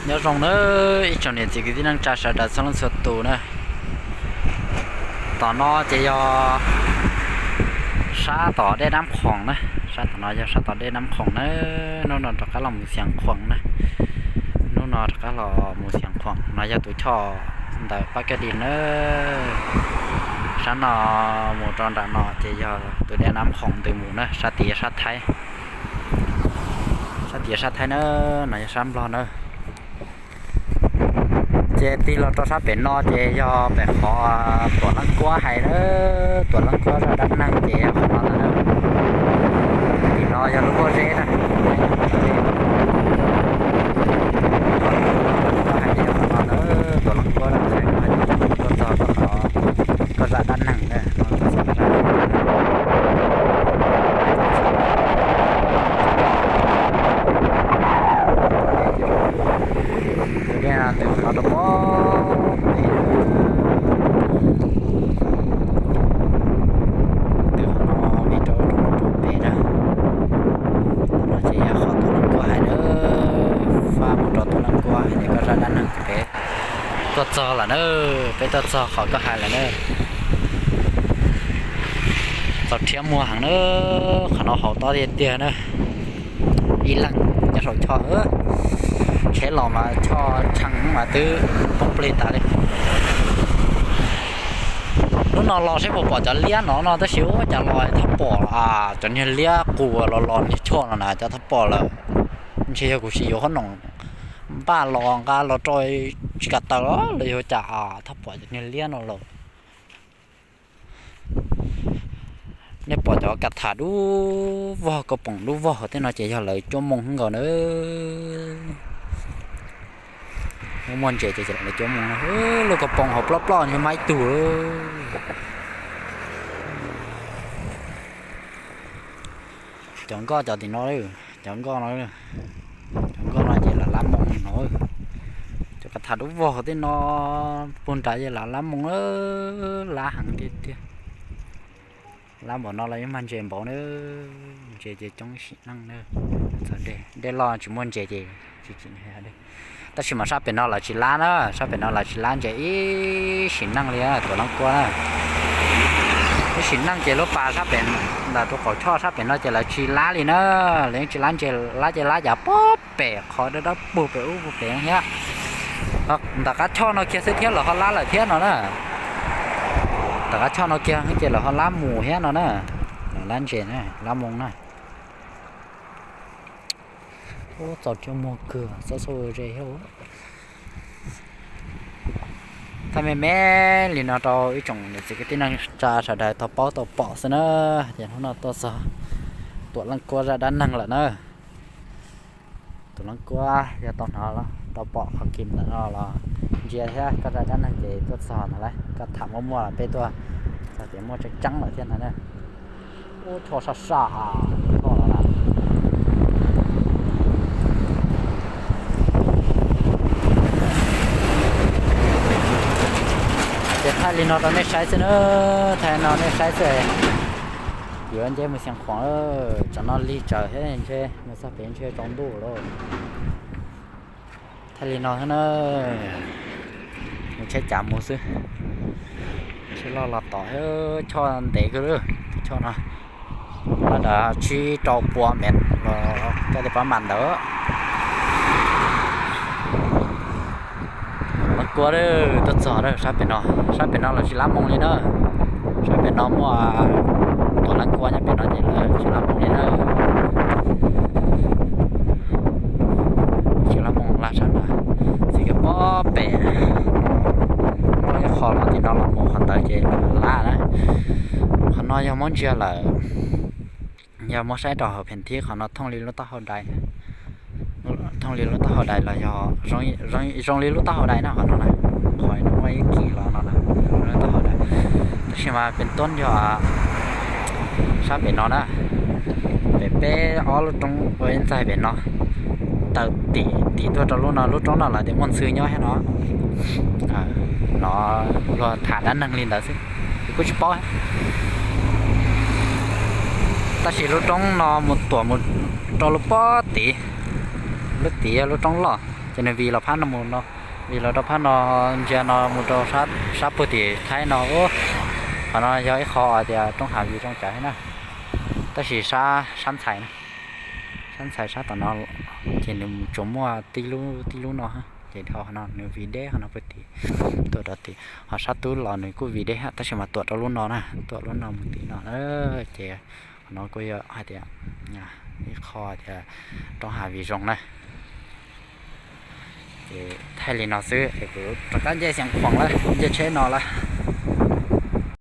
Nyob zoo nawb ib tsoom niam txiv kwv tij neej tsa sawv daws txhua leej txhua tus na. Tom no ces yog sab tom dej Nab Khoom na, sab tom no yog sab tom dej Nab Khoom na. Hnub no rov qab los mus Xiav Khuam na, hnub no rov qab los mus Xiav Khuam no yog tus choj ntawm Pab Kab Dis na. Sab no mus rau nram no ces yog tus dej Nab Khoom ntws mus na, sab tid sab Thaib. Sab tid sab Thaib na, no yog sab Nplog na. Ces tig los rau sab pem no ces yog pem qhov Tuam Leej Kuab hais na, Tuam Leej Kuab zaj dab neeg ces yog qhov no ntag na. Tim no yog lub pob zeb na, hais tias yog qhov no ntag, Tuam Leej Kuab zaj dab neeg no ces tuaj txog rau qhov koj zaj dab neeg na, tuaj txog koj zaj dab neeg. Tus dej no ntws qhov no rau pem, ntws qhov no vim rau rau pem na. No ces yog qhov Tuam Leej Kuab hais na, faj mus rau Tuam Leej Kuab hais tias koj zaj dab neeg ces peb tuaj txog lawm na, peb tuaj txog qhov koj hais lawm na. Txaus rhiab muag heev na, qhov no haus tob tiag tiag na. Ib leeg nyob saum choj, tsheb los mas choj tshee mas twb poob plig tas li. Hnub no los seb puas pom cov liab no no tab sis ua cas los thab pom cov niag liab qus los los niag choj no na cov thab pom lawm. Ntshe yog kuv sim yuav qhob noom npaj los nqa los rau tsis kam taws los yog cas thab pom cov niag liab no lawm. Nej pom cov kav tham dub vog, koj poom dub vog hauv tej no ces yog lawv cuab moos nkaus na. Muaj ntses ces lawv cuab moos na. Lub koj poom hauv ploj ploj ntshe maib tug. Cov nkoj cov tim no, cov nkoj no, cov nkoj no ces lawv lab moos no. Cov kav tham dub vog hauv tej no puag nrad ces lawv lab moos, lab heev tiag tiag. Lab npaum no los yeej mag ntses npaum na, ntses ces coob sim neej na. Txog dej loj tsis muaj ntses ces tsis tsim, tab sis mas sab pem no lawv tsis lab na, sab pem no lawv tsis lab ntses ib sim neej li Tuam Leej Kuab na. Ib sim neej ces lub pas sab pem ntawm tus qaum choj sab pem no ces lawv tsis lab li na, lawv yeej tsis lab ntses, lab ces lab yav pob pem qhov dawb dawb puag pem ub puag pem thiab. Ntawm qab choj no kiag xwb thiab lawv ho lab lawm thiab no na. Ntawm qab choj no kiag ces lawv ho lab mus thiab no na. Lawv lab ntses na, lab moos na. Ub, txaus rhiab muag kawg, xob xub ze thiab. Thaij me me li no rau ib tsoom niam txiv kwv tij neej tsa sawv daws tau paub tau pom xwb na. Ces hnub no tuaj txog Tuam Leej Kuab zaj dab neeg lawm na. Tuam Leej Kuab yog tau hnov tau pom qhov kis ntawm no los ntsia thiab koj zaj dab neeg ces tuaj txog ntawd lawm, koj tham muaj muaj los peb tuaj txog tias muaj tseeb tseeb lawm thiab ntag na. Ub, choj saj saj, choj los lawm. Ces thaij li no rau nej saib xwb na, thaij no nej saib xwb. Yuav nceb mus Xeev Khuam, tsam no lig tsawv thiab ntshe mus txog pem ntshe tsaus ntuj lawm. Thaij li no xwb na, mus tsheb cav mus xwb, tsheb loj los tom, choj ntev kawg, choj no lawv ntawd tsib rau pua mev los coj li pab mas ntawd. Leej Kuab tuaj txog sab pem no, sab pem no lawv tsis lab moos li na. Sab pem no muaj Tuam Leej Kuab nyob pem no ces lawv tsis lab moos li na. Tsis lab moos lab sab no, txiv kawg pob pem. Muaj ib qho los tim no los mus qhov ntawd ces lab na. Qhov no yog muab ntsia lawm, yog muab saib rau hauv pheem thib qhov no thooj li lub taub hau dais, thooj li lub taub hau dais los yog zoo li lub taub hau dais na qhov no na. Qhov no muaj ib kis los no na, lub taub hau dais. Tab sis mas pem tuab yog sab pem no na, pem peb ob lub roob ua ib ntxaig pem no, tawm tim tim tuaj rau lub no, lub roob no lawv tias muaj ntxhw nyob thiab no. No luag tham dab neeg li ntawd xwb, kuv kuj tsis paub. Tab sis lub roob no mus tuam mus rau lub pob tid, lub tid yog lub roob loj. Ces nws vij los phab no mus no, vij los rau phab no, ntsia no mus rau sab puag tim Thaib no. Qhov no yog ib qho tias roob hav vij zoo cas thiab na, tab sis sab ntxhais na, sab ntxhais sab tom no, ces nws tsuas muaj tib lub tib lub no, ces dhau qhov no nws vij deb qhov no puag tim, tuaj rau tim. Ho sab tub los nws kuj vij deb tab sis mas tuam rau lub no na, tuam lub no mus tim no. Ces qhov no kuj yog hais tias ib qho tias roob hav vij zoo na. Ces thaij li no xwb es kuv rov qab nce Xeev Khuam lawm, nce tsheb no lawm.